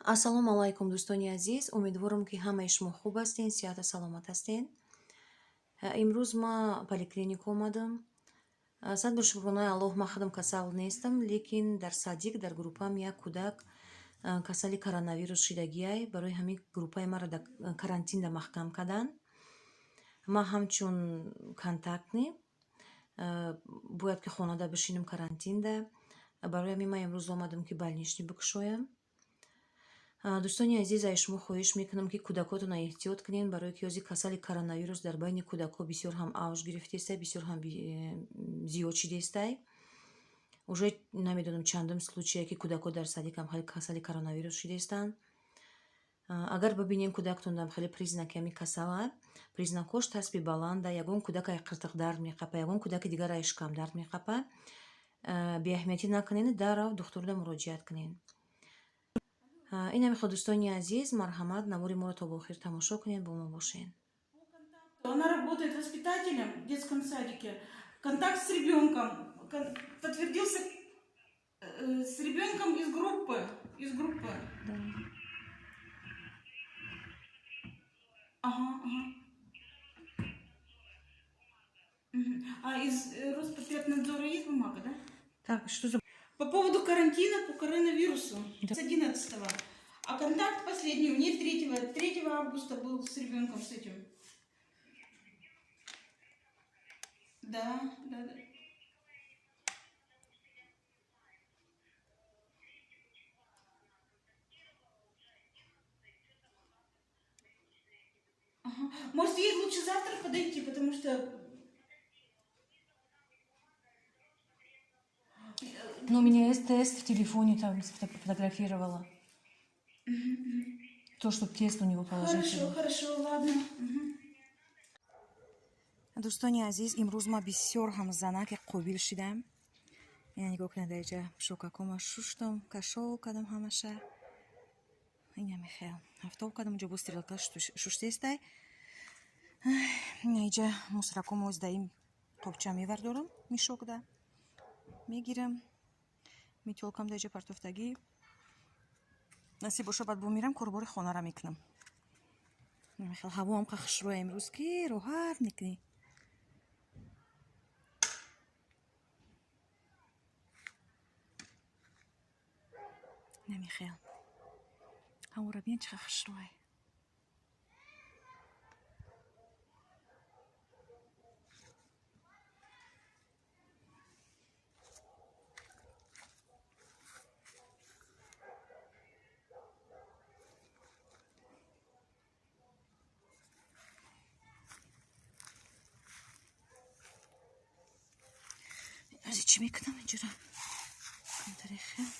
Ассалому алайкум, дӯстони азиз. Умедворам, ки ҳамаи шумо хуб ҳастен, сиҳату саломат ҳастен. Имрӯз ма поликлиника омадам. Сад бор шукронаи Аллоҳ, ман худам касал нестам, лекин дар садик, дар группаам як кӯдак касали коронавирус шидагиай. Барои ҳамин группаи маро дар карантинда маҳкам карданд. Ман ҳамчун контактный бояд ки хонада бишинам карантинда. Барои ҳамин ман имрӯз омадам, ки больничный бикушоям. Дӯстони азиз, аз шумо хоҳиш мекунам, ки кӯдакотонро эҳтиёт кунед, барое ки ҳозир касали коронавирус дар байни кӯдакҳо бисёр ҳам авҷ гирифтаистай, бисёр ҳам зиёд шидаистай. Уже намедонам, чандум случае ки кӯдакҳо дар садикам хеле касали коронавирус шидаистанд. Агар бибинем, кӯдактон хеле признаки ҳамин касала, признакҳош таспи баланда, ягон кӯдак ай қиртиқдард меқапа, ягон кӯдаки дигар ай шикамдард меқапа, беаҳамиятӣ накунед, даррав духтурда муроҷиат кунед. Ин ҳами хел, дӯстони азиз, марҳамат, навори моро то ба охир тамошо кунед, бо мо бошед. Она работает воспитателем в детском садике. Контакт с ребенком подтвердился с ребенком из группы. Из группы. Да. Ага. Мгм. А из Роспотребнадзора есть бумага, да? Так, что за По поводу карантина по коронавирусу. Да. С 11. А контакт последний у нее 3, 3 августа был с ребенком с этим. Да. Ага. Может, ей лучше завтра подойти, потому что Ну, у меня есть тест в телефоне, там сфотографировала. То, чтобы тест у него Хорошо, положительный. Хорошо, ладно. Мгм. Дӯстони азиз, имрӯз ман бисёр ҳам занаке қобил шидам. Ина, нигоҳ кунед, даиҷа шокакома шуштам, кашол кардам ҳамаша. Инами хел ҳафтоб кардам, унҷо бо стрелка шуштестай. Инаиҷа мусракомо даим қобча мевардорам, мешокда мегирам, метёлкам даиҷа партофтагӣ. Насиб боша, баъд бумирам, корбори хонара мекунам. Хел ҳавоам қа хушрӯя имрӯз, ки роҳат мекунӣ. Намихел ҳавора бин, чӣ қа хушрӯай. Ази чӣ мекунам? Инҷора камтаре хел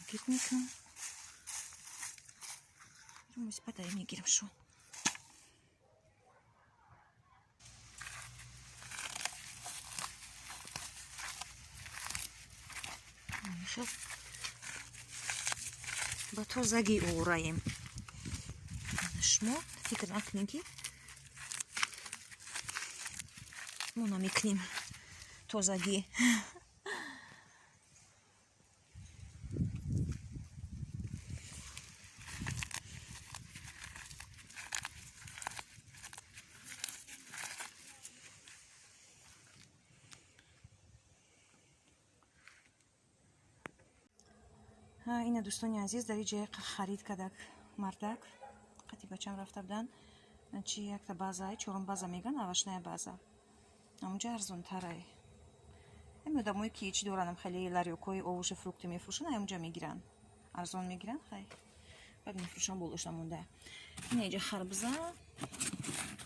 гир мекунам, мусибат мегирам шо. Хел ба тозагӣ ораем. Шумо фикр накунед, ки мо намекунем тозагӣ. Ина, дӯстони азиз, дар иҷа харид кардак мардак, қати бачам рафта буданд. Чи якта база, чорум база меган, овощная база, амунҷа арзонтарай. Ҳами одамое ки чӣ доранам, хеле ларёкҳои овощи, фрукты мефурӯшанд, ҳамунҷа мегиранд, арзон мегиранд, хай, баъд мефурӯшанд болошта монда. Ина, иҷа харбуза,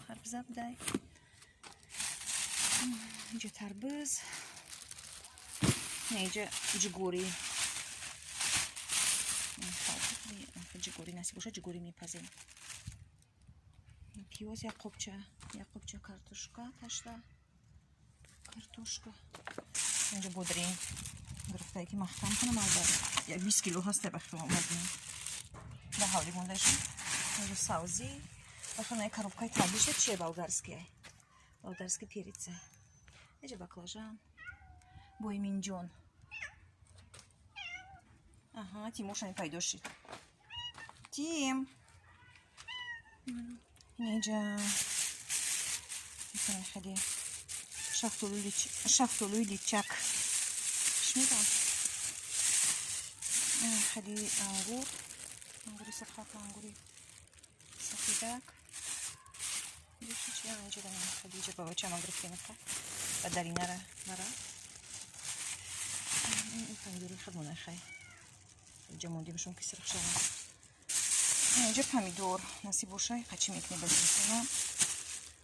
харбуза будай, иҷа тарбуз, ина, иҷа ҷугорӣ, ҷугорӣ. Насиб боша, ҷугорӣ мепазем. Пиёз як қобча, як қобча, картошка ташта, картошка. Инҷа бодринг гирифтае, ки маҳкам кунам. Албатта, як 20 кило ҳаста, ба хиёл омадем, ба ҳавли мондаша. Инҷа савзӣ, бахона, коробкаи табиша чие, болгарский, болгарский перец. Инҷа баклажан, боиминҷон. Аҳа, Тимошани пайдо шид. Тим, инҷа хеле шафтолуи личак шунидам. Хеле ангур, ангури сурхак, ангури сафедак. Инҷа ба бачама гирифтем ба даринара мара. Помидори худмона хай. Инҷа мондимшон ки сирх шаванд. Инҷа помидор насиб боша, қачи мекунем ба зимистона.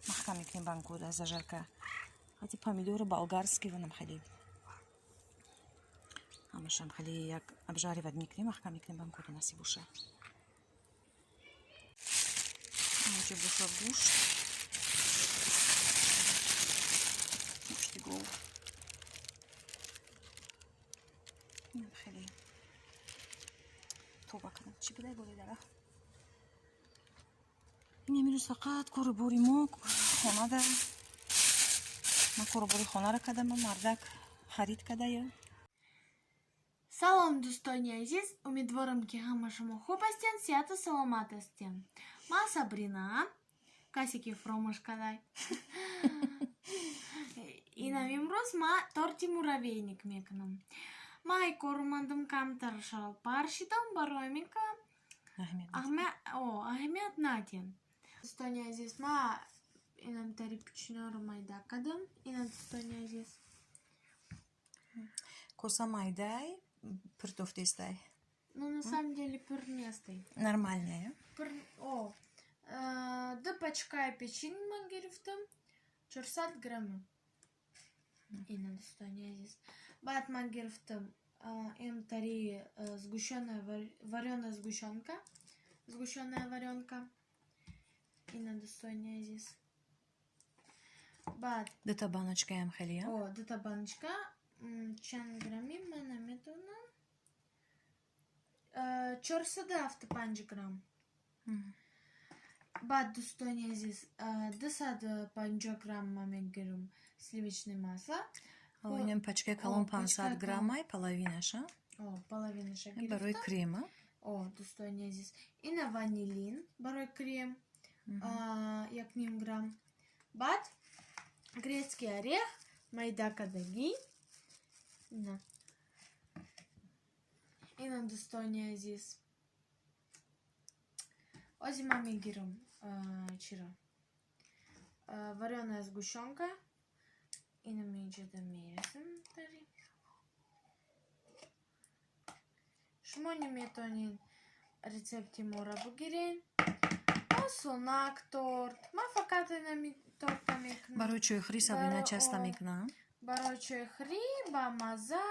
Маҳкам мекунем банкода зажарка. Ҳати помидору болгарский вонам хеле. Ҳамашам хеле як обжаривать мекунем, маҳкам мекунем банкода насиб боша. Инҷа боша гӯшт. Гӯшти гов. Инам хеле тоба кардам. Чӣ будай болои дарахт? Ин имрӯз фақат кору бори мо хонада. Ман кору бори хонаро кардам, мардак харид кардая. Салом, дӯстони азиз, умедворам, ки ҳама шумо хуб ҳастед, сиҳату саломат ҳастед. Ман Сабрина, касе ки фуромӯш кардай. Инам имрӯз ман торти муравейник мекунам. Ман ай кор омадам, камтар шалпар шидам, барои мика аҳамият надиҳем. Дӯстони азиз, ман инам тари печеньеро майда кардам. Инам, дӯстони азиз. Коса майдай, пуртофтестай. Ну, на самом деле, пур нестай. Нормальная. О, ду пачкаи печенье ман гирифтам, 400 грамм. Ина, дӯстони азиз. Баъд ман гирифтам имтари сгущенная варёная сгущенка. Сгущенная варёнка. Ина, дӯстони азиз. Баъд дута баночкаям хеле. О, дута баночка. Чанд грамми ман наметавонам. 475 грамм. Баъд, дӯстони азиз, 250 грамм ман мегирам сливочное масло. Инам пачкаи калон 500 граммай, половинаша. О, половинаша гирифтам. Барои крема. О, дӯстони азиз, ина ванилин барои крем, 1,5 грамм. Баъд грецкий орех майда кардагӣ. Ина. Ина, дӯстони азиз. Ози ман мегирам чиро? Варёная сгущенка. Ина меҷада мерезам тари. Шумо наметавонед рецепти моро бигиред. Осонак торт. Ман фақат инами торта мекунам. Барои чойхӯрӣ Сабрина часто мекунам. Барои чойхӯрӣ ба мазза,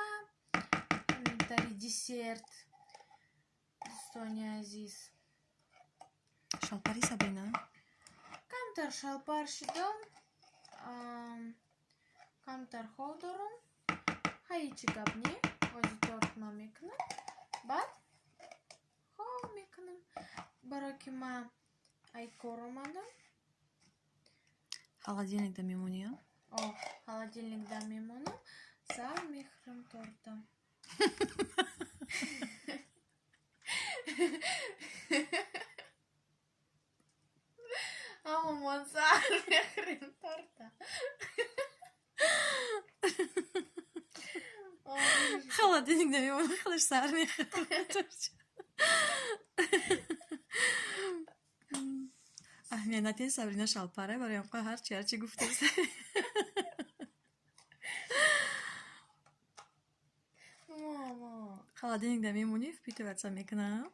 тари десерт. Дӯстони азиз. Шалпари, Сабрина? Камтар шалпар шидам. Камтар хол дорам. Ҳайчи гап не. Ози торт ман мекунам. Баъд хол мекунам. Барои ки ман ай кор омадам. Холодильник да мемонӣ? О, холодильник да мемонам. Сар мехӯрам торта. Ҳамамон сар мехӯрем торта. Холодильник да мемонам, худаш сар мехӯрам торт. Аҳамият надиҳед, Сабрина шалпара, барои ҳамқо ҳарчи ҳарчи гуфтест. Мама. Холодильник да мемонӣ, впитываться мекунам.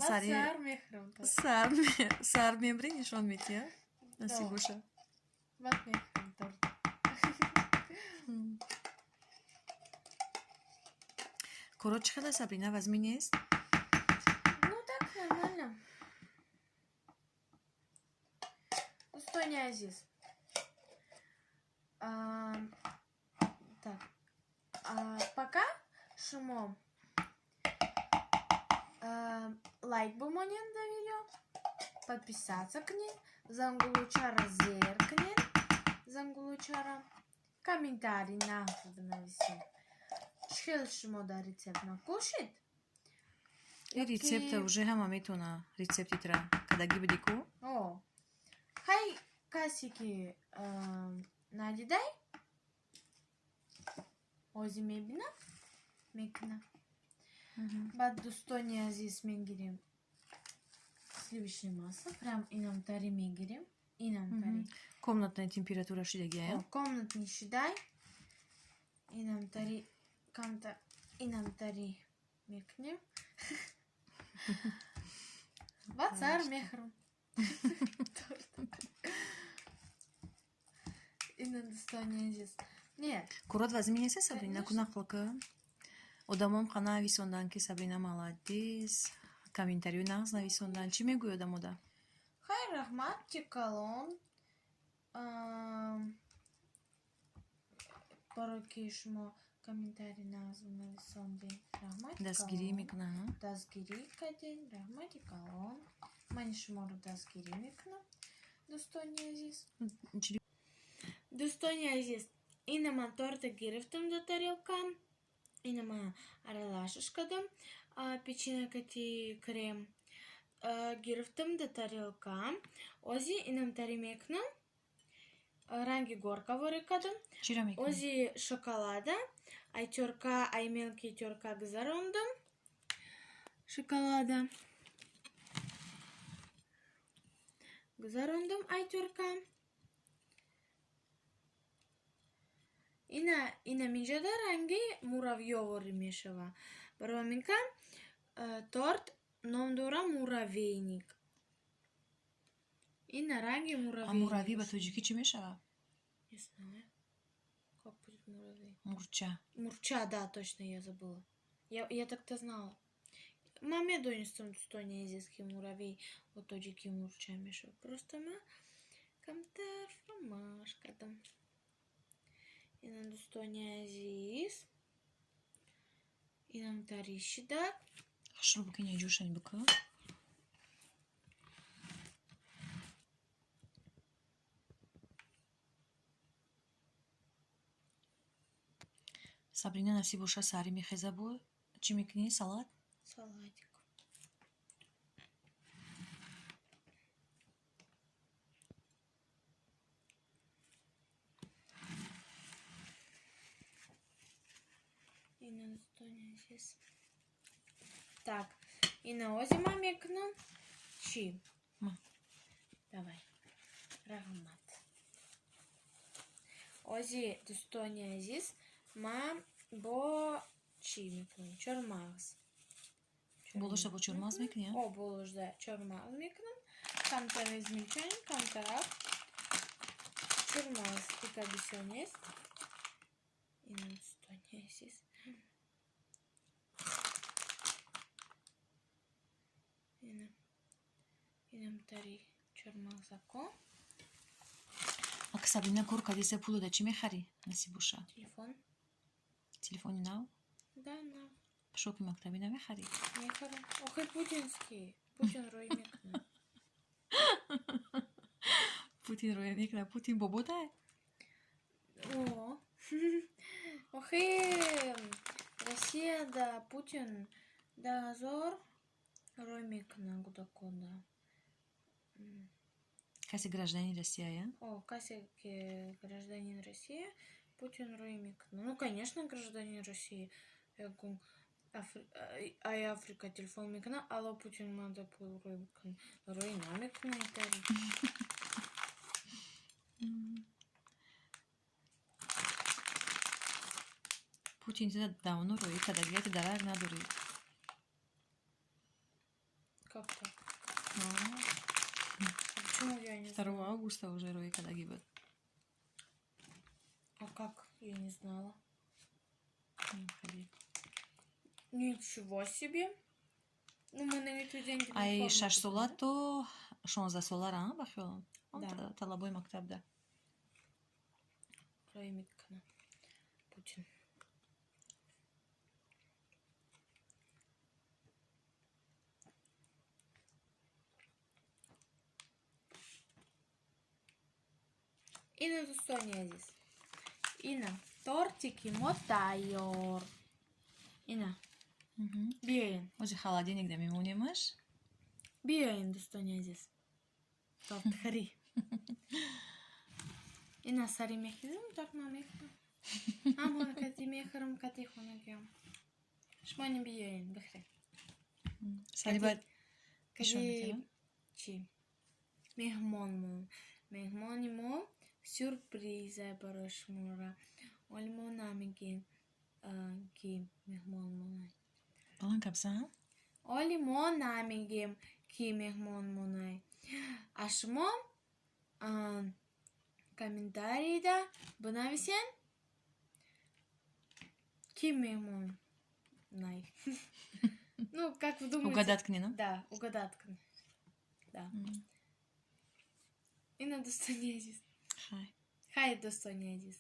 Сар мехӯрам торт. Сар мебрӣ, нишон медиҳӣ? Насиб боша. Баъд мехӯрам торт. Коро чӣ хел аст, Сабрина, вазмин нест? Ну так, нормально. Дӯстони азиз. Так. Пока шумо лайк бимонед до видео, подписаться кунед, зангулучара зер кунед, зангулучара, комментарий нағз бинависед. Чӣ хел шумо дар рецепт накушед? Ин рецепта уже ҳама метавона, рецепти тра кадаги биди ку? О, хай, касе ки надидай, ҳозир мебина, мекуна. Баъд, дӯстони азиз, мегирем сливочное масло, прям инамтари мегирем, инамтари. Комнатная температура шидагия? Комнатный шидай, инамтари, камта инамтари мекунем. Баъд сар мехӯрам. Ина, дӯстони азиз, нет. Курот вазми нест, Сабрина, ку нақл ка. Одамон қа нависонданд, ки Сабрина молодец, комментарию нағз нависонданд. Чӣ мегӯӣ одамода? Хайр, раҳмат, калон, барое ки шумо комментарий нағз нависондед, раҳмати. Дастгирӣ мекунанд. Дастгирӣ кардед, раҳмати калон. Мани шуморо дастгирӣ мекунам, дӯстони азиз. Дӯстони азиз, ина ман торта гирифтам до тарелка, ина ман аралашаш кардам, печенакати крем гирифтам до тарелка. Ози инамтари мекунам, ранги горка ворӣ кардам. Чира мекунӣ? Ози шоколада ай тёрка, ай мелкий тёрка гузарондам, шоколада гузарондам ай тёрка. Ина, ина минҷода ранги муравьё ворӣ мешава. Барои ҳамин ка торт ном дора муравейник. Ина ранги А муравей ба муравейник. тоҷикӣ чӣ мешавад? Не знаю, как будет муравей. Мурча. Мурча, да, точно, я забыла. Я так-то знала. Ман медонистам, дӯстони азиз, ки муравей бо тоҷикӣ мурча мешавад. Просто ман камтар фаромӯш кардам. Ина, дӯстони азиз, инам тари шидак. Хушрӯ бикини, ҷӯшани бикун. Сабрина, насиб боша, саҳарӣ мехеза, бо чӣ мекунӣ? Салат? Салатик. Ина, дӯстони азиз. Так, ина ози ман мекунам чӣ? Ма. Давай. Раҳмат. Ози, дӯстони азиз, ман бо чӣ мекунам? Чормағз. Болоша бо чормағз мекунӣ? О, болошда чормағз мекунам. Камтар измельчаем, камтарак. Чормағз тика бисёр нест. Ина, дӯстони азиз. Ина. Инамтари чормағзако. Ак, Сабрина, кор кардиса, пулу да чӣ мехарӣ? Насиб боша. Телефон. Телефони нав? Да, нав. Пӯшоки мактабӣ намехарӣ? Мехарам. Охир путинский. Путин рӯй мекунад. Путин рӯя мекунад. Путин боботай? О. Охир Россия да Путин 10 000 рӯй мекунад кӯдакона. Касе гражданин Россия, я? О, касе ки гражданин Россия, Путин рӯй мекунад. Ну, конечно, гражданин России. Ягон ай Африка телефон мекунад, алло, Путин, мада пул рӯй мекунад. Рӯй намекунад итари. Путин тида давно рӯй кардагия, ти дарак надорӣ. Как так? Почему я не 2 знала? августа уже рӯй кардагӣ буд. А как? Я не знала. Хеле. Ничего себе. Ну, мы на эту деньги на Ай форму 6-сола купили. то 16-сола ба хиёлам. Да. Талабои мактаб да. Рӯй мекунад Путин. Ина, дӯстони азиз. Ина, тортики мо тайёр. Ина. Биёен. Ҳозир холодильник да мемонемаш. Биёен, дӯстони азиз, тортхӯрӣ. Ина сари мехӯрам, торт ма мехӯрам, ҳамон кати мехӯрам, кати хонагиам. Шумо не биёен, бихӯред. Сари баъд нишон Кати медиҳам. Чӣ меҳмонмон, меҳмони мо сюрприза барои шуморо. Оли мо намегем, ки меҳмонмонай. Баланд гап зан. Оли мо намегем, ки меҳмонмонай, а шумо комментарийда бинависен, ки меҳмонай. Ну, как вы думаете? Угадать кунед. Да, угадать кунед, да. Ина, дӯстони азиз. Хай. Хай, дӯстони азиз.